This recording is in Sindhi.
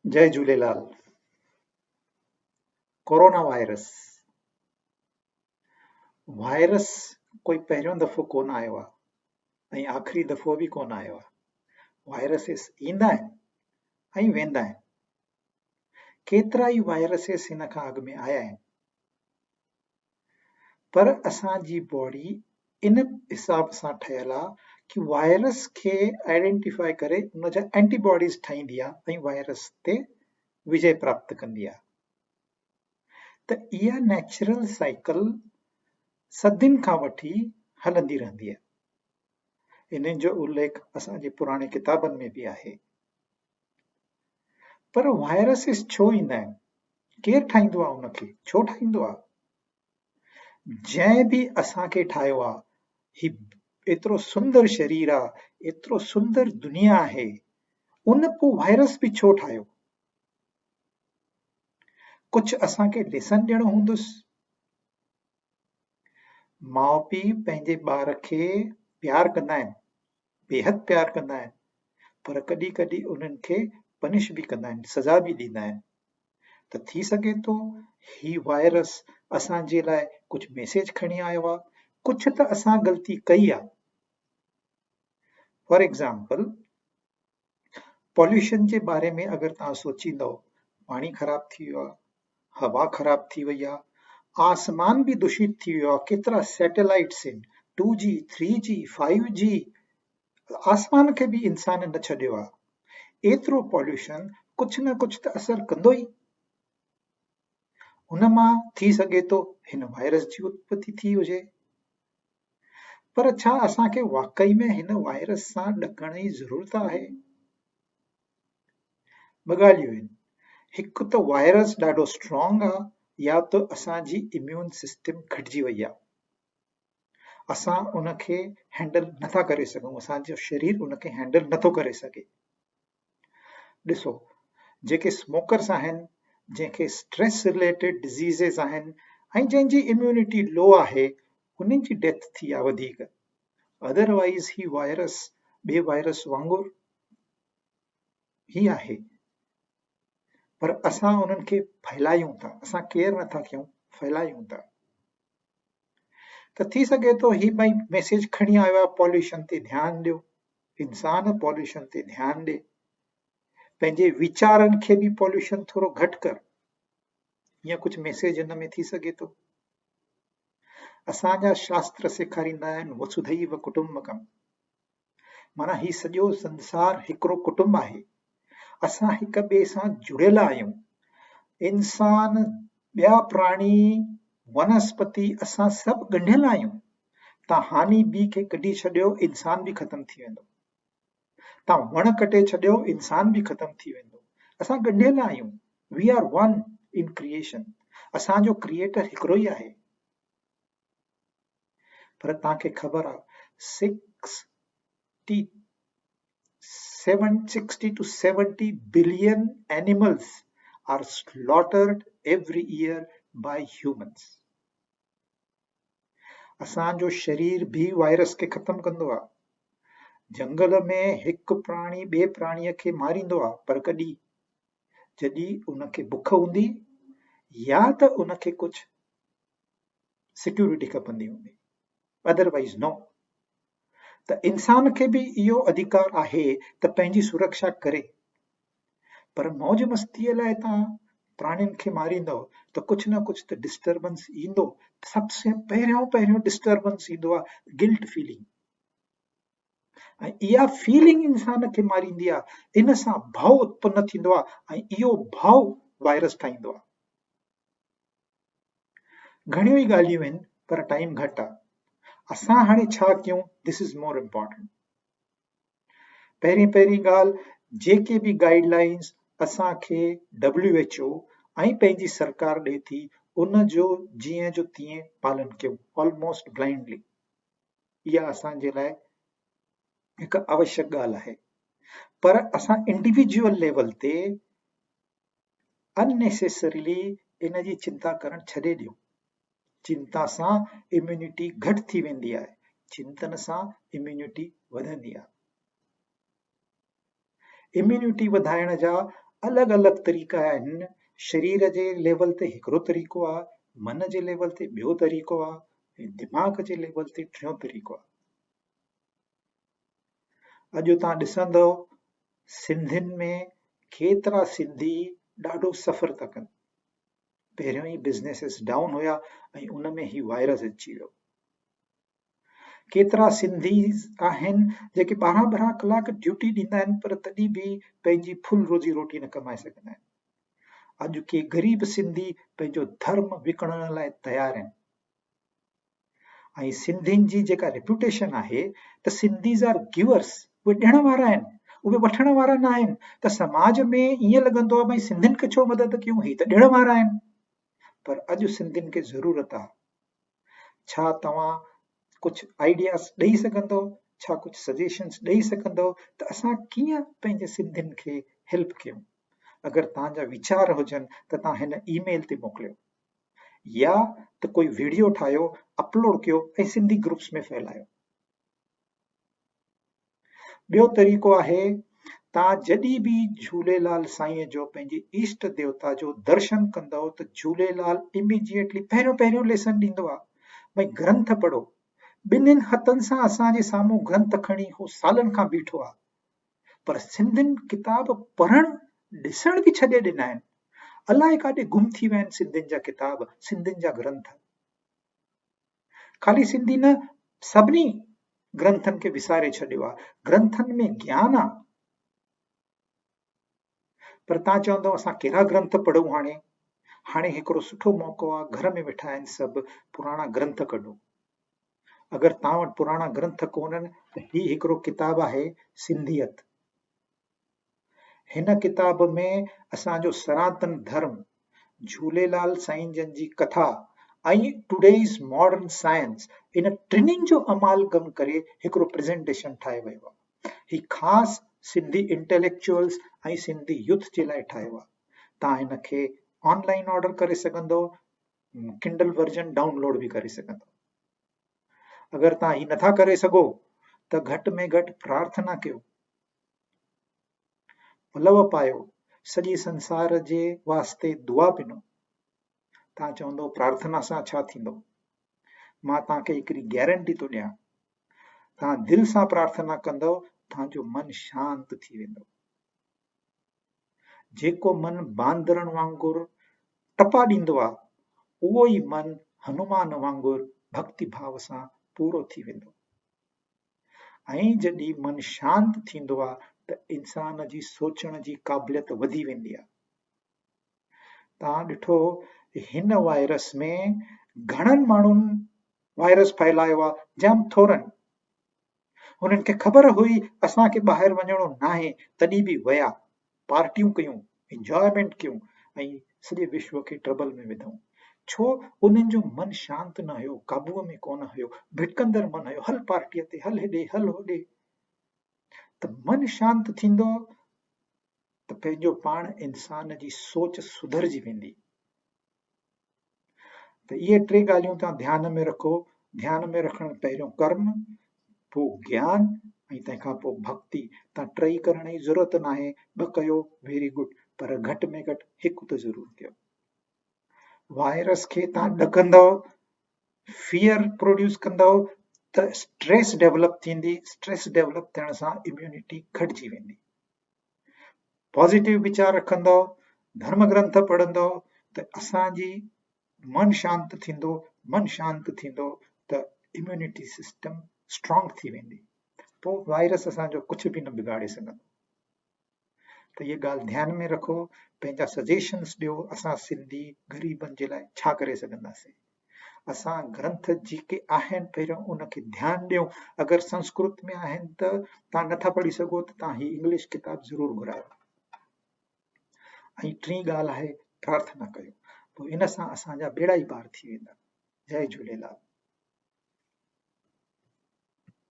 جئي جهوليلال. ڪورونا وائرس وائرس ڪوئي پهريون دفعو ڪونه آيو آهي ۽ آخري دفعو به ڪونه آيو آهي. وائرسز ايندا آهن ۽ ويندا آهن. ڪيترا ئي وائرسز هن کان اڳ ۾ آيا آهن. پر اسان جي باڊي ان حساب سان ٺهيل آ ڪي وائرس کي آئيڊينٽيفائي ڪري ان جا اينٽي باڊيز ٺاهيندي آ ۽ وائرس تي وجي پراپت ڪندي آ ته اها نيچرل سائيڪل صدين کان وٺي هلندي رهندي آ. انهن جو اليک اسان جي پراڻي ڪتابن ۾ به آهي. پر وائرسز ڇو ايندا آهن؟ ڪير ٺاهيندو آهي ان کي؟ ڇو ٺاهيندو آهي؟ جنهن به اسان کي ٺاهيو آهي، هي ايترو سندر شرير آهي، ايترو سندر دنيا آهي، ان پوء وائرس به ڇو ٺاهيو؟ ڪجهه اسان کي ليسن ڏيڻو هوندس. ماء پيء پنهنجي ٻار کي پيار ڪندا آهن، بيحد پيار ڪندا آهن، پر ڪڏهن ڪڏهن انهن کي پنش به ڪندا آهن، سزا به ڏيندا آهن ته ٿي سگهي ٿو هي وائرس اسان جي لاء ڪجهه ميسيج کڻي آيو آهي، ڪجهه ته اسان غلطي ڪئي آهي. فار ايگزامپل پوليوشن جي باري ۾ اگر توهان سوچيندؤ پاڻي خراب ٿي ويو آهي، هوا خراب ٿي وئي آهي، آسمان به دوشت ٿي ويو آهي، ڪيترا سيٽلائيٽس آهن، two G, three G, five G, آسمان کي به انسان نه ڇڏيو آهي. ايترو پوليوشن ڪجهه نه ڪجهه ته اثر ڪندو ئي. ان مان ٿي سگهي ٿو هن وائرس جي اتپتي ٿي هجي. پر ڇا اسان کي واقعي ۾ هن وائرس سان ڏڪڻ جي ضرورت آهي؟ ٻه ڳالهيون آهن، هڪ ته وائرس ڏاڍو اسٽرانگ آهي يا ته اسان جي اميون سسٽم گهٽجي وئي آهي. اسان ان کي هينڊل نٿا ڪري سگهون، اسان جو شرير ان کي هينڊل نٿو ڪري سگهي. ڏسو جيڪي اسموڪرس آهن، جنهن کي اسٽريس رليٽيڊ ڊزيزز آهن ۽ جنهن جي اميونٽي لو آهي انهن جي ڊيٿ ٿي آهي وڌيڪ. ادروائيز هي وائرس ٻئي وائرس وانگر ئي آهي پر اسان انهن کي ڦهلايون ٿا، اسان ڪيئر نٿا ڪيون ڦهلايون ٿا. ته ٿي سگهي ٿو هي ڀائي ميسيج کڻي آيو آهي پوليوشن تي ڌيان ڏيو، انسان پوليوشن تي ڌيان ڏي، پنهنجي ويچارن کي به پوليوشن ٿورو گهٽ ڪر، ائين ڪجهه ميسيج هن ۾ ٿي سگهي ٿو. اسان جا شاستر سيکاريندا آهن وسڌيو ڪٽنبڪم، معنيٰ هي سڄو سنسار هڪڙو ڪٽنب آهي. اسان هڪ ٻئي سان جڙيل آهيون. انسان، ٻيا پراڻي، ونسپتي اسان سڀ ڳنڍيل آهيون. تان هاني ٻي کي ڪڍي ڇڏيو انسان به ختم ٿي ويندو. تان وڻ ڪٽي ڇڏيو انسان به ختم ٿي ويندو. اسان ڳنڍيل آهيون. We are one in creation. اسان جو ڪريئيٽر هڪڙو ئي آهي. پر توهان کي خبر آ 67 to 70 billion animals are slaughtered every year by humans. اسان جو شرير به وائرس کي ختم ڪندو آ. جنگل ۾ هڪ پراڻي ٻئي پراڻي کي ماريندو آ پر ڪڏهن؟ جڏهن ان کي بک هوندي يا ته ان کي ڪجهه سيڪيورٽي کپندي هوندي ادروائيز نو ته انسان کي به اهو اڌيڪار آهي ته پنهنجي سرڪشا ڪري پر موج مستيء لاء توهان پراڻين کي ماريندؤ ته ڪجهه نه ڪجهه ته ڊسٽربنس ايندو. سڀ سين پهريون پهريون ڊسٽربنس ايندو آهي گلٽ فيلنگ ۽ اها فيلنگ انسان کي ماريندي آهي. ان سان ڀؤ اتپن ٿيندو آهي ۽ اهو ڀؤ وائرس ٺاهيندو آهي. گهڻيون ئي ڳالهيون آهن پر ٽائيم گهٽ آ. اسان هاڻي ڇا ڪيون this is more important. پهرين پهرين ڳالهه جيڪي به گائيڊ لائينز اسان کي ڊبليو ايڇ او ۽ پنهنجي سرڪار ڏي ٿي ان جو جيئن جو تيئن پالن ڪيون آلموسٽ بلائنڊلي. اها اسان جي لاء هڪ آوشيڪ ڳالهه آهي پر اسان انڊيويجوئل ليول تي Unnecessarily ان جي چنتا ڪرڻ ڇڏي ڏيو. چنتا سان اميونٽي گهٽ ٿي ويندي آهي، چنتن سان اميونٽي وڌندي آهي. اميونٽي وڌائڻ جا الڳ الڳ طريقا آهن، شرير جي ليول تي هڪڙو طريقو آ، من جي ليول تي ٻيو طريقو آ ۽ دماغ جي ليول تي ٽيون طريقو آ. اڄ توهان ڏسندؤ سنڌين ۾ ڪيترا سنڌي ڏاڍو سفر ٿا ڪن. پهريون ئي بزنيسز ڊائون هيا ۽ ان ۾ هي وائرس اچي ويو. ڪيترا سنڌي آهن جيڪي ٻارهن ٻارهن ڪلاڪ ڊيوٽي ڏيندا آهن پر تڏهن به پنهنجي فل روزي روٽي نه ڪمائي سگهندا آهن. اڄ ڪي غريب سنڌي پنهنجو ڌرم وڪڻڻ لاء تيار آهن ۽ سنڌين جي جيڪا ريپيوٽيشن آهي ته سنڌيز آر گيورس اهي ڏيڻ وارا آهن اهي وٺڻ وارا نه آهن ته سماج ۾ ائين لڳندو آهي ڀائي سنڌين کي ڇو مدد ڪيون هي ته ڏيڻ وارا آهن پر اڄ سنڌين کي ضرورت آهي ڇا توهان ڪجهه آئيڊياز ڏئي سگهندو ڇا ڪجهه سجيشنز ڏئي سگهندو ته اسان ڪيئن پنهنجي سنڌين کي هيلپ ڪيون اگر توهان جا ويچار هجن ته توهان هن اي ميل تي موڪليو يا ته ڪوئي ويڊيو ٺاهيو اپلوڊ ڪيو ۽ سنڌي گروپس ۾ ڦهلايو. ٻيو طريقو آهي توهان جڏهن به جهوليلال سائين جو پنهنجي اشٽ ديوتا جو درشن ڪندؤ ته جهوليلال اميجيٽلي پهريون پهريون ليسن ڏيندو آهي ڀئي گرنٿ پڙهو. ٻنهين هٿن سان اسان جي سامهون گرنٿ کڻي هو سالن کان بيٺو آهي پر سنڌين ڪتاب پڙهڻ ڏسڻ به ڇڏي ڏنا آهن. الائي ڪاڏي گم ٿي ويا آهن سنڌين جا ڪتاب سنڌين جا گرنٿ. خالي سنڌي نه سڀني گرنٿن کي وساري ڇڏيو آ. گرنٿن ۾ گيان آ. پر تان چوندؤ اسان ڪهڙا گرنٿ پڙهون هاڻي؟ هاڻي هڪڙو سٺو موقعو آ گهر ۾ ويٺا آهن سڀ پراڻا گرنٿ ڪڍو. اگر تان وٽ پراڻا گرنٿ ڪونهن ته هي هڪڙو ڪتاب آهي سنڌيت. هن ڪتاب ۾ اسان جو سناتن ڌرم، جهوليلال سائين جن جي ڪٿا ۽ ٽوڊيز ماڊرن سائنس ان ٽنهين جو امالگم ڪري هڪڙو پريزنٽيشن ٺاهيو ويو آهي. هي خاص سنڌي انٽيليڪچوئلز ۽ سنڌي يوٿ جي لاء ٺاهيو آهي. توهان هن کي آن لائين آرڊر ڪري سگهندو، ڪنڊل ورجن ڊائون لوڊ به ڪري سگهندو. اگر توهان هي نٿا ڪري سگهو ته گهٽ ۾ گهٽ پرارٿنا ڪيو. پلئه پايو، سڄي سنسار جي واسطي دعا پنو. توهان چوندؤ پرارٿنا سان ڇا ٿيندو؟ مان توهان کي هڪڙي گيرنٽي ٿو ڏيان، توهان دل سان پرارٿنا ڪندؤ، توهان جو من شانت ٿي ويندو. جيڪو من باندرن وانگر ٽپا ڏيندو آ، اهو ئي من هنومان وانگر ڀڳتي ڀاو سان پورو ٿي ويندو. ۽ جڏهن من شانت ٿيندو آ ته انسان جي سوچڻ جي قابليت وڌي ويندي آ. توهان ڏٺو هن وائرس ۾ گهڻن ماڻهن وائرس ڦهلايو آ جام ٿورن. هنن کي خبر هئي اسان کي ٻاهر وڃڻو ناهي تڏهن به ويا. پارٽيون ڪيون، انجوائمينٽ ڪيون ۽ سڄي وشو کي ٽربل ۾ وڌائون. ڇو انهن جو من شانت نه هيو، قابوء ۾ ڪونه هيو، ڀٽڪندڙ من هيو، هل پارٽيء تي، هل هيڏي، هل هوڏي. ته من شانت ٿيندو ته پنهنجو پاڻ انسان جي سوچ سڌرجي ويندي. ته اهي ٽي ڳالهيون توهان ڌيان ۾ رکو، ڌيان ۾ رکڻ پهريون ڪرم، پوء گيان ۽ تنهن کان پوء ڀڳتي. توهان ٽئي ڪرڻ جي ضرورت ناهي، ٻه ڪيو ويري گڊ پر گهٽ ۾ گهٽ هڪ ته ضرور ڪيو. وائرس کي توهان ڏڪندؤ، فيئر پروڊيوس ڪندؤ ته اسٽريس ڊيولپ ٿيندي، اسٽريس ڊيولپ ٿيڻ سان اميونٽي گهٽجي ويندي. پازيٽو ويچار رکندؤ، ڌرم گرنٿ پڙهندؤ ته اسان جي من شانت ٿيندو، من شانت ٿيندو ته اميونٽي سسٽم اسٽرانگ ٿي ويندي، پوء وائرس اسان جو ڪجهه به نه بگاڙي سگهندو. ته اها ڳالهه ڌيان ۾ رکو، پنهنجا سجيشنس ڏيو، اسان سنڌي غريبن جي لاء ڇا ڪري سگهنداسين. اسان گرنٿ جيڪي آهن پهريون ان کي ڌيان ڏيون اگر سنسڪرت ۾ آهن ته توهان نٿا پڙهي سگهو ته توهان هي انگلش ڪتاب ضرور گهرايو ۽ ٽين ڳالهه آهي پرارٿنا ڪيو پوء ان سان اسان جا ٻيڙا ئي پار ٿي ويندا جئي جهوليلال.